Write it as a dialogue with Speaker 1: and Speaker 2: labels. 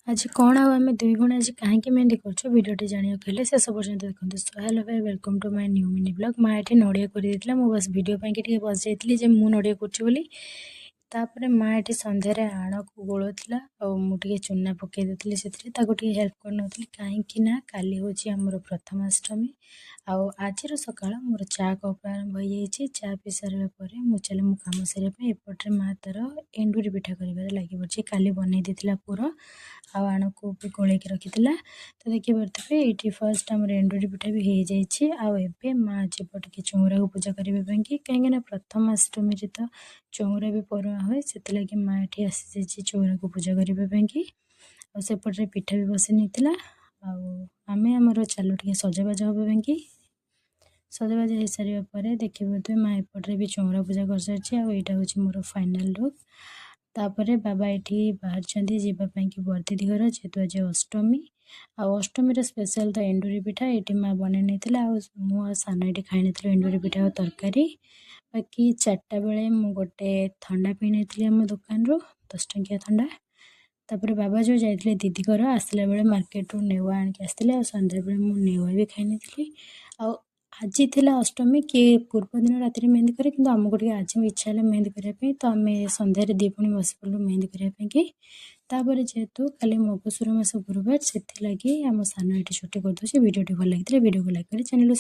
Speaker 1: ଆଜି କ'ଣ ଆଉ ଆମେ ଦୁଇ ଭଉଣୀ ଆଜି କାହିଁକି ମେହେନ୍ଦି କରୁଛୁ, ଭିଡ଼ିଓଟି ଜାଣିବାକୁ ହେଲେ ଶେଷ ପର୍ଯ୍ୟନ୍ତ ଦେଖନ୍ତୁ। So hello ଭାଇ, welcome to my new mini vlog. ମା ଏଠି ନଡ଼ିଆ କରିଦେଇଥିଲା, ମୁଁ ବାସ୍ ଭିଡ଼ିଓ ପାଇଁକି ଟିକେ ବସିଯାଇଥିଲି ଯେ ମୁଁ ନଡ଼ିଆ କରୁଛି ବୋଲି। ତାପରେ ମା ଏଠି ସନ୍ଧ୍ୟାରେ ଆଣକୁ ଗୋଳଉଥିଲା ଆଉ ମୁଁ ଟିକେ ଚୁନା ପକାଇ ଦେଉଥିଲି ସେଥିରେ, ତାକୁ ଟିକେ ହେଲ୍ପ କରିନେଉଥିଲି, କାହିଁକି ନା କାଲି ହେଉଛି ଆମର ପ୍ରଥମାଷ୍ଟମୀ। ଆଉ ଆଜିର ସକାଳ ମୋର ଚା କପ୍ ଆରମ୍ଭ ହୋଇଯାଇଛି। ଚା ପିଇ ସାରିବା ପରେ ମୁଁ ଚାଲେ ମୁଁ କାମ ସାରିବା ପାଇଁ। ଏପଟରେ ମା ତା'ର ଏଣ୍ଡୁରି ପିଠା କରିବାରେ ଲାଗି ପଡ଼ିଛି। କାଲି ବନେଇ ଦେଇଥିଲା ପୁର ଆଉ ଆଣକୁ ବି ଗୋଳେଇକି ରଖିଥିଲା। ତ ଦେଖିପାରୁଥିବେ, ଏଇଠି ଫାର୍ଷ୍ଟ ଆମର ଏଣ୍ଡୁରି ପିଠା ବି ହେଇଯାଇଛି। ଆଉ ଏବେ ମା ଯିବ ଟିକେ ଚଉଁରାକୁ ପୂଜା କରିବା ପାଇଁକି, କାହିଁକିନା ପ୍ରଥମାଷ୍ଟମୀରେ ତ ଚଉଁରା ବି ପରୁଆଁ ହୁଏ। ସେଥିଲାଗି ମା ଏଠି ଆସିଯାଇଛି ଚଉଁରାକୁ ପୂଜା କରିବା ପାଇଁକି। ଆଉ ସେପଟରେ ପିଠା ବି ବସି ନେଇଥିଲା। ଆଉ ଆମେ ଆମର ଚାଲୁ ଟିକେ ସଜବାଜ ହେବା ପାଇଁକି। ସଜବାଜ ହେଇସାରିବା ପରେ ଦେଖିପାରୁଥିବେ, ମା ଏପଟରେ ବି ଚଉଁରା ପୂଜା କରିସାରିଛି। ଆଉ ଏଇଟା ହେଉଛି ମୋର ଫାଇନାଲ୍ ଲୁକ୍। ତାପରେ ବାବା ଏଠି ବାହାରିଛନ୍ତି ଯିବା ପାଇଁକି ବରଦିଦି ଘର, ଯେହେତୁ ଆଜି ଅଷ୍ଟମୀ। ଆଉ ଅଷ୍ଟମୀର ସ୍ପେଶାଲ୍ ତ ଏଣ୍ଡୁରି ପିଠା। ଏଇଠି ମା ବନେଇ ନେଇଥିଲା ଆଉ ମୁଁ ଆଉ ସାନ ଏଠି ଖାଇ ନେଇଥିଲୁ ଏଣ୍ଡୁରି ପିଠା ଆଉ ତରକାରୀ। ବାକି 4ଟା ବେଳେ ମୁଁ ଗୋଟେ ଥଣ୍ଡା ପିଇ ନେଇଥିଲି ଆମ ଦୋକାନରୁ, 10 ଟଙ୍କିଆ ଥଣ୍ଡା। ତାପରେ ବାବା ଯେଉଁ ଯାଇଥିଲେ ଦିଦି ଘର, ଆସିଲା ବେଳେ ମାର୍କେଟରୁ ନେଉଆ ଆଣିକି ଆସିଥିଲେ। ଆଉ ସନ୍ଧ୍ୟାବେଳେ ମୁଁ ନେଉଆ ବି ଖାଇ ନେଇଥିଲି। ଆଉ ଆଜି ଥିଲା ଅଷ୍ଟମୀ, କିଏ ପୂର୍ବ ଦିନ ରାତିରେ ମେହେନ୍ଦି କରେ, କିନ୍ତୁ ଆମକୁ ଟିକେ ଆଜି ଇଚ୍ଛା ହେଲା ମେହେନ୍ଦି କରିବା ପାଇଁ, ତ ଆମେ ସନ୍ଧ୍ୟାରେ ଦୁଇ ଭଉଣୀ ବସି ପଡ଼ିଲୁ ମେହେନ୍ଦି କରିବା ପାଇଁକି। ତାପରେ ଯେହେତୁ କାଲି ମଗୁଶୁର ମାସ ଗୁରୁବାର, ସେଥିଲାଗି ଆମ ସାନ ଏଠି ଛୁଟି କରିଦେଉଛି। ଭିଡ଼ିଓଟି ଭଲ ଲାଗିଥିଲେ ଭିଡ଼ିଓକୁ ଲାଇକ୍ କରି ଚ୍ୟାନେଲକୁ